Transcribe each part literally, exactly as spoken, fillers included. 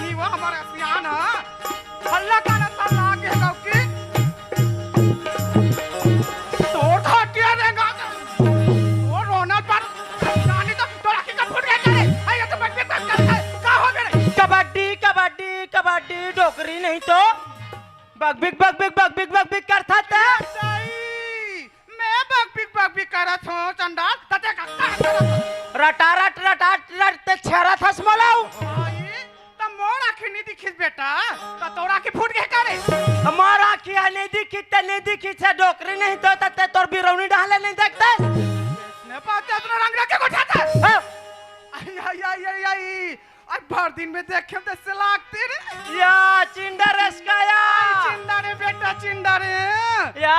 ई वो हमार सियान ह। हल्ला काला साला आगे गौ की। तोर घटिया रेंगा। तोर रोनल पर जानी तो तोर आँखी का फूट गया करे। अरे ये तो बकबक बक कर है। का हो गए? कबड्डी, कबड्डी, कबड्डी, डोकरी नहीं तो। बकबिक, बकबिक, बकबिक, बकबिक करथा ते। नहीं, मैं बकबिक, बकबिक करत हूँ, चंडाल, तते का, का करत हूँ? रटारट, रटारट, ते छेरत हस मोला। भाई, त मोर आँखी नहीं दिखिस बेटा, त तोर आँखी फूट गए का रे? मोर आँखी ह नहीं दिखिस, ते नहीं दिखिस, से डोकरी नहीं तो, तते तोर बिरौनी डाले नहीं देखते। ने पाते अपना रंग रखे को ठाता। हाँ। आई, आई, आई, आई, आई। आज भर दिन में देखे त से लागती रे। या, चिंडा रेस का या। आई, चिंडा रे बेटा, चिंडा रे। या।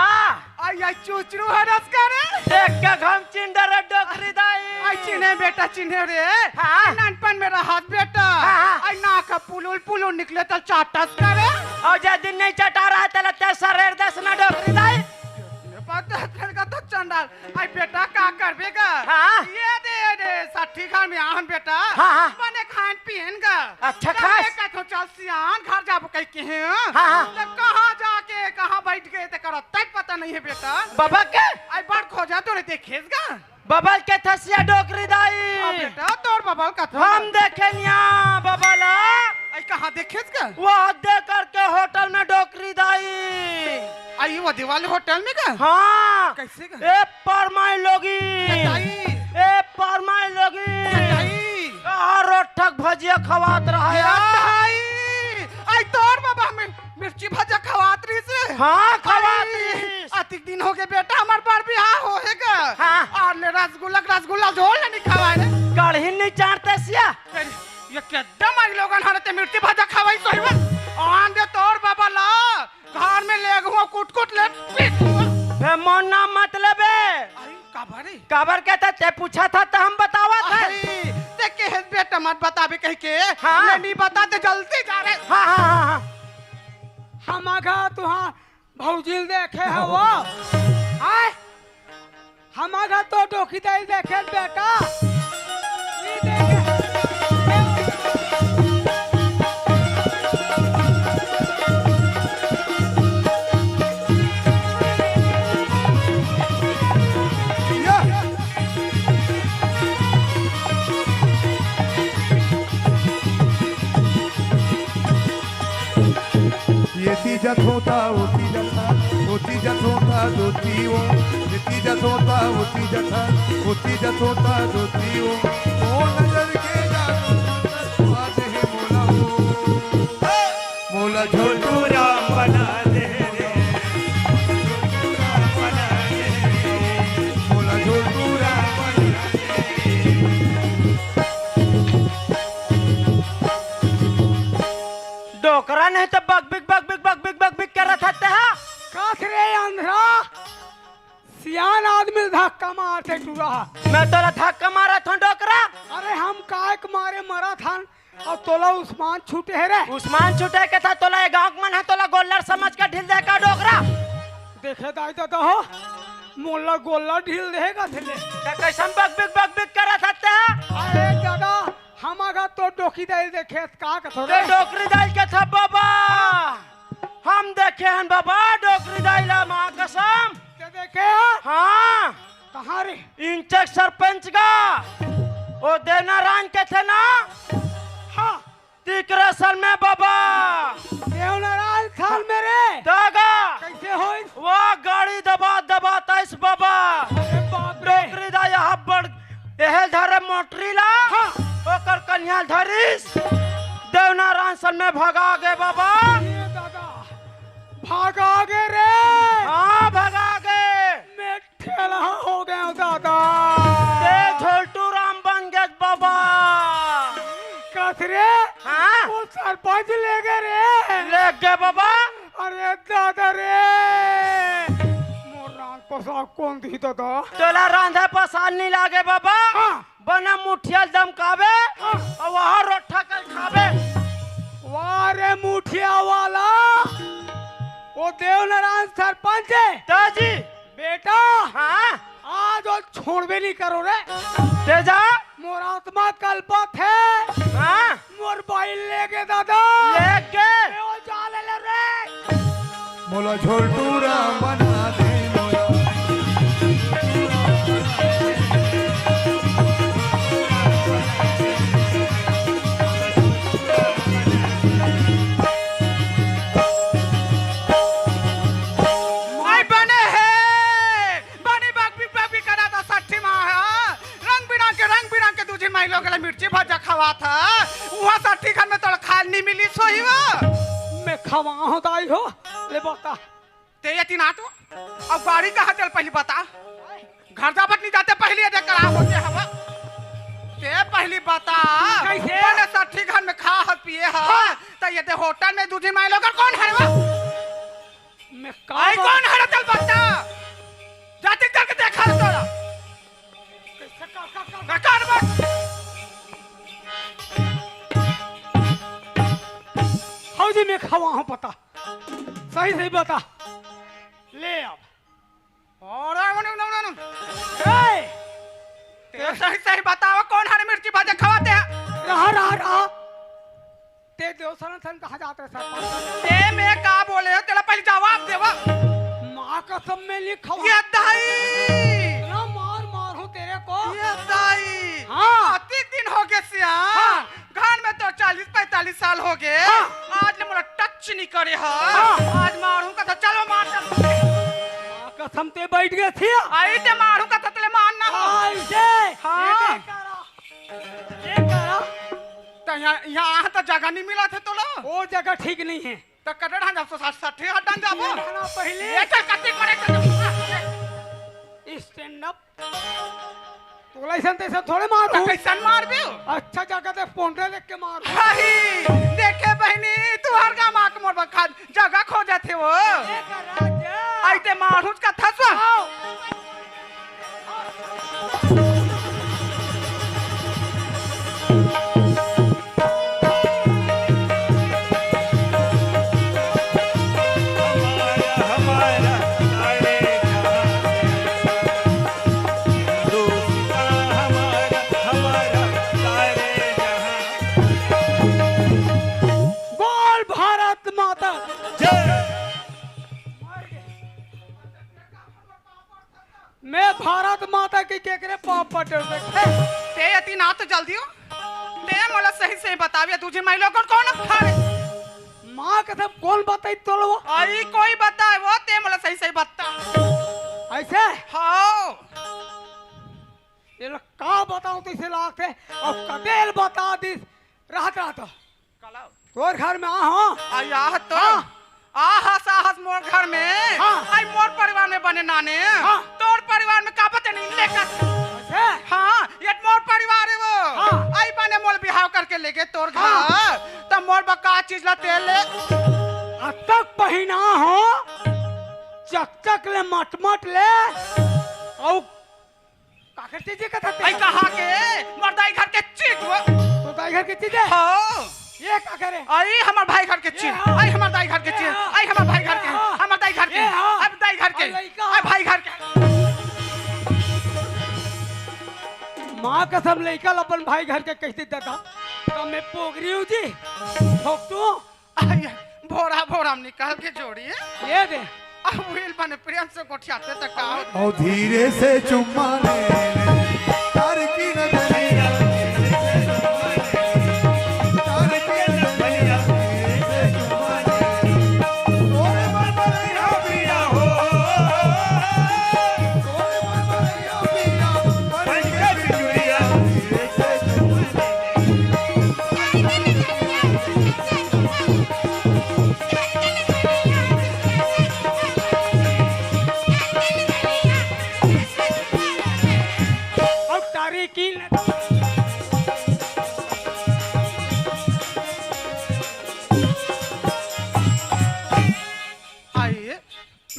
आई, आई, चुचरू हरस का रे। देख के घम चिंडा रे डोकरी दाई। आई, चिन्हे बेटा, चिन्हे रे। हाँ। नानपन में रहत बेटा। हाँ, हाँ। आई, नाक पुलुल पुलुल निकले त चाटस का रे। और जे दिन नहीं चटा रहा, तेला ते सरेर दस ना डोकरी दाई। ने पता चल का तो चंडाल। आई बेटा, का करबे गा? हाँ। ये दे, ये दे, सट्ठी घर में आहन बेटा। हाँ, हाँ। बने खान पियन गा। अच्छा तब खास। मैं कथो चल सियान घर जाबो कह के हैं। हाँ, हाँ। तब कहाँ जाके, कहाँ बैठ गए ते करो, तक पता नहीं है बेटा। बाबा के? आई बड़ खोजा तोरे देखेस गा। बबल के थसिया डोकरी दाई। हाँ बेटा, तोर बबल कथो हम गा। देखे निया बबल। आई कहाँ देखेस गा? वो हद्दे करके होटल में डोकरी दाई। आई वो दिवाली होटल में का? हाँ। कैसे का? ए परमाई लोगी। कटाई। ए परमाई लोगी। कटाई। कहाँ रोठक भजिया खवात रहा यार? कटाई। आई तोर बाबा में मिर्ची भजिया खवात रही से। हाँ, खवात आई, रही। अतिक दिन हो गए बेटा, हमार बार बिहाव होएगा। हाँ। और ले रसगुल्ला, रसगुल्ला झोल नहीं खवाए रे। कढ़ी नहीं चाटते सिया। ये एकदम आई लोगन हरे ते मिर्ची भजिया खवाई सोहिबा। आन दे तोर बाबा ला। घर में लेगहुआ कुट कुट ले पीटहुआ। बे मोर नाम मत लेबे। आई, काबर रे? काबर कहता ते पूछा था त हम बतावा था। आई, ते कहे बेटा मत बताबे कह के। हाँ। ले नहीं बता ते जल्दी जा रे। हाँ, हाँ, हाँ, हाँ। हम आघा तुहा भौजी ल देखे हवो। आय। हम आघा तो डोकी दाई देखे बेटा। ई देखे। ये तीजा थोता, वो तीजा था, वो तीजा थोता, दो तीओ। ये तीजा थोता, वो तीजा था, वो तीजा थोता, दो तीओ। ओ नजर के जादू, आज है मोला हो। मोला झोलटू राम बना दे रे। मोला झोलटू राम बना दे। डोकरा नहीं तो बकबिक, बकबिक, बकबिक, बकबिक करत हते हा। कस रे अंधरा, सियान आदमी ल धक्का मारथे टूरा। मैं तोला धक्का मारत हूँ डोकरा। अरे हम काय के मारे मरत हन, अउ तोला उस्मान छूटे हे रे। उस्मान छूटे के था तोला, ये गाँव के मन ह तोला गोल्लर समझ के ढील दे का डोकरा? देखे दाई ददा हो, मोला गोल्लर ढील दे का थेले। त कैसन बकबिक बकबिक करत हते? अरे दादा, हम आघा तो डोकी दाई देखे का कथो ते रे? डोकरी दाई के था बाबा। हम देखे हन बाबा डोकरी दाई ला, माँ कसम। ते देखे हा? हाँ। कहाँ रे? इंचक सरपंच का। ओ देवनारायण के थे ना? हाँ। तिकरे सल में बाबा। देवनारायण सल में रे। दागा। कैसे होइस? वो गाड़ी दबा दबा तैस बाबा। अरे बाप रे। डोकरी दाई यहाँ बड़ एहे धरे मोटरी ला, हाँ। ओकर कन्या धरिस, देवनारायण सन में भगा गे बाबा। ए दादा, भगा गे रे। हाँ, भगा गे। मैं ठेलहा हो गया हूँ दादा। ते झोलटू राम बन गे बाबा। कस रे? हाँ। वो सरपंच ले गे रे। ले गे बाबा। अरे दादा रे, मोर रांध पसाव कोन दिही दादा? तोला रांधे पसाव नी लागे बाबा। हाँ। बना मुठिया दमकाबे, हाँ। अउ वहाँ रोट्ठा कर खाबे। वाह रे मुठिया वाला, वो देवनारायण सरपंच हे। ताजी। बेटा, हाँ। आज वो छोड़बे नी करो रे। तेजा। मोर आत्मा कलपत हे। हाँ। मोर पाइल लेगे दादा। लेगे। ए, ओ जा ले ले रे। मोला झोलटूरा बना दे, मोला। माय बने हे। बनी बकबी बकबी करा त सट्ठी माँ ह। रंग बिरंग के, रंग बिरंग के दू झिन माई लोग ला मिर्ची भज्जा खवात ह। उहाँ सट्ठी घर में तोला खाए नी मिलिस होही वो। मैं खवाहूँ दाई हो, ले बता। ते ये तीन आटो, अब गाड़ी कहाँ चल पहली बता। घर जाबत नहीं जाते पहली ये दे करा होते हवा। ते पहली बता, कैसे? बने सट्ठी घर में खा ह पिए ह, हाँ। त ये दे होटल में दू झिन माई लोग कौन है वो? मैं का आई बात कौन हरा तेल बच्चा? जाति करके देखा रे तोरा। का, का, का, का? का, का रे बस? हौ जी, मैं खवा हूँ पता। सही, सही बता। ले अब। अरे, मने, मने, मने, मने। ए! ते सही, सही बतावा, कौन हरी मिर्ची भाजे खवाते हैं? रहा, रहा, रहा। ते देवसन सन कहाँ जाते सरपंच? ते मैं का बोले हो, तेला पहले जवाब देवा। माँ कसम मैं नहीं खवा। ये दाई। इतना मार मार हूँ तेरे को। ये दाई। हाँ। अतिक दिन हो गए सिया। हाँ। घर में तो चालीस पैंतालीस साल हो गए। हाँ। आज ने मोला टच नहीं करे ह। हाँ। आज मारू का था, चलो मार चल। माँ कसम ते बैठ गए सिया। आई ते मारू का था, तले मारना हो। आई से। हाँ। ये करा। ये करा। तो यहाँ, यहाँ आ तो जगह नहीं मिला थे तोला। वो जगह ठीक नहीं है। त कटड़ा हम जाबो, सा-, साठी हड्डा जाबो। देखना पहले। ये चल, कत्ती पड़े, चल। Stand up। तोला ऐसन तैसन थोड़े मारू। त कैसन मारबे? अच्छा जगह दे, पोंडे देख के मारू। हाही, देखे बहनी, तू हर गाँव आके मोर बखा जगह खोजत हे वो। ए का राजा। आई ते मारू का था सो। आओ। बोल भारत माता जय। मैं भारत माता की केकरे पाँव पड़ डरथे। ते अति ना तो जल्दी हो। ते मोला सही सही बतावे, तुझे मैं लोगन कौन खा रे? माँ कसम कौन बताई तोला वो? आई कोई बताए वो, ते मोला सही सही बता। ऐसे? हाँ। ये लोग का बताऊं तो इसे लागथे, अब कतेल बता दिस, रहत रहत। कलाओ। तोर घर में आ हो। आई आहत तो। हाँ। आहस, आहस मोर घर में। हाँ। आई मोर परिवार में बने नाने। हाँ। तोर परिवार में का बते नहीं लेकर। अच्छा। हाँ, ये मोर परिवार है वो। हाँ। आई बने मोल बिहाव करके लेगे तोर घर। हाँ। तब मोर बका चीज ला तेल ले। अतक पहिना हो, चकचक ले, मटमट ले, अउ काकर चीज कथा ते? आई कहाँ के? मोर दाई घर के चीज वो। तो दाई घर के चीज है? हाँ। ये का करे? आई हमर भाई घर के ये चीज। हाँ। आई हमर दाई घर के ये चीज। हाँ। आई हमर भाई घर ये के। हाँ। हमर दाई घर के। ये हाँ। अब दाई घर के। और लइका? अब भाई घर के। माँ कसम लइका ल अपन भाई घर के कैसे देता? तो मैं पोगरी हूँ जी। ठोक तू। आई, भोरा भोरा में निकाल के जोड़ी। ये दे। अब व्हील बने प्रेम से गोठियाते तक का होता? और धीरे से चुम्मा ले ले, तार की नजरिया। तार की नजरिया, धीरे से चुम्मा ले ले। तोरे मन पर यहाँ पिया हो। तोरे मन पर यहाँ पिया। बन के बिजुरिया, धीरे से चुम्मा ले ले। अब तारी की न- आइए।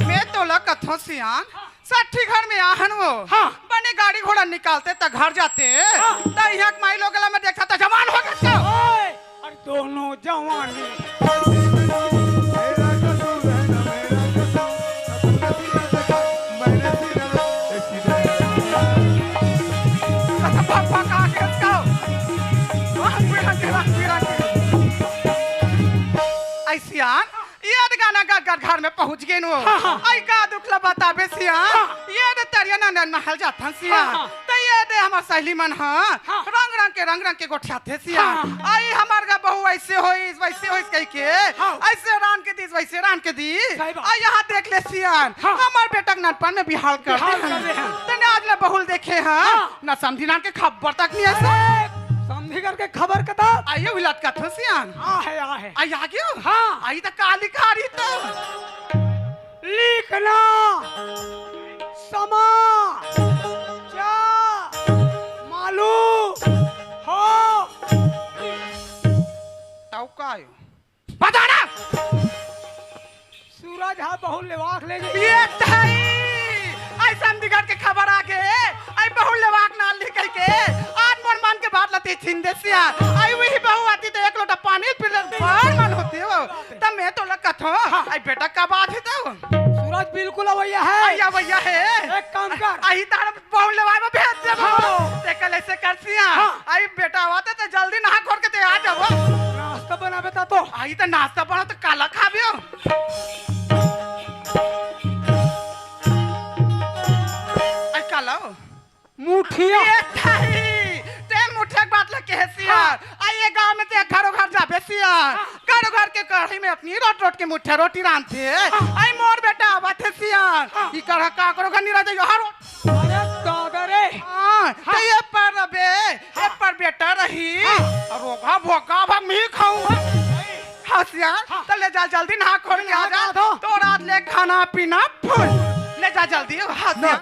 मैं तोला कथों सियान, साठी घर में आहन वो। हाँ। बने गाड़ी घोड़ा निकालते त घर जाते। हाँ। त यहाँ के माई लोग ला मैं देखा त जवान हो गए तो। ओए, अरे दोनों जवान ही। पापा का के तो। वाह, पीड़ा के, वाह, पीड़ा के। सियान, ये दे गाना गा गा घर में पहुंच गेन हो। हाँ, हाँ। अई का दुख ला बताबे सियान। हाँ। ये दे तरिया नंदन महल जाथन सियान। हाँ, हाँ। त ये दे हमर सहेली मन ह हाँ। रंग रंग के, रंग रंग के गोठियाथे सियान। हाँ। अई हमर गा बहू अइसे होइस, वइसे होइस कहिके, हाँ। अइसे रांध के दिस, वइसे रांध के दिस। सही बात। अई यहाँ देख ले सियान, हाँ। हमर बेटा के ननपन में बिहाव कर दे हन। बिहाव कर दे हन। तने आज ले बहू ल देखे हन। हाँ। ना समधी नान के खबर तक नइ हे। अरे, समधी घर के खबर कता? अई उही ल कथों सियान। आ हे, आ हे। अई आ गेव? हाँ। अई त काली कारी त। लिखना। समा। चा। मालू। हो। तउ का आयो? बता ना। सूरज हा बहू ल लेवाक ले गे। ये तई। अई समधी घर के खबर आ गे। अई बहू ल लेवाक ना ले कहिके। आज मोर मन के बात ल तैं छीन देस सियान। अई उही बहू आती त एक लोटा पानी पी ले, बड़ मन होतिस हो। त मैं तोला कथों, हाँ। अई बेटा कब आथे त? सूरज बिल्कुल अवइया हे। अई अवइया हे। एक काम कर। अई तार बहू ल लेवाय म भेज देबो। हाँ। तेकर ले अइसे कर सियान। हाँ। अई बेटा आवत हे त जल्दी नहा खोर के तैं आ जाबो। नाश्ता बनाबे त तो। अई त नाश्ता बना त काला खाबे हो? अई काला हो? मुठिया। ये तई, तैं मुठिया के बात ल कहे सियान। हाँ। अई ये गांव में तैं घरो घर जाबे सियान। हाँ। घरो घर के कढ़ाई में अपनी रोट रोट के मुठिया रोटी रांधथे। हाँ। अई मोर बेटा आवत हे सियान। हाँ। इही कढ़ा काकरो घर नइ रांधे, यहाँ रोट अरे दादा रे। हाँ, त हाँ। ये पर रबे, ये हाँ। पर बेटा रही, हाँ। अउ रोगहा भोगहा भग मैं ही खाहूँ। हाँ सियान, हाँ। त ले जा जल्दी नहा खोर के आ जा। नहा खा दो। तोर आज ले खाना पीना फुल। ले जा जल्दी, हाँ ना, सियान।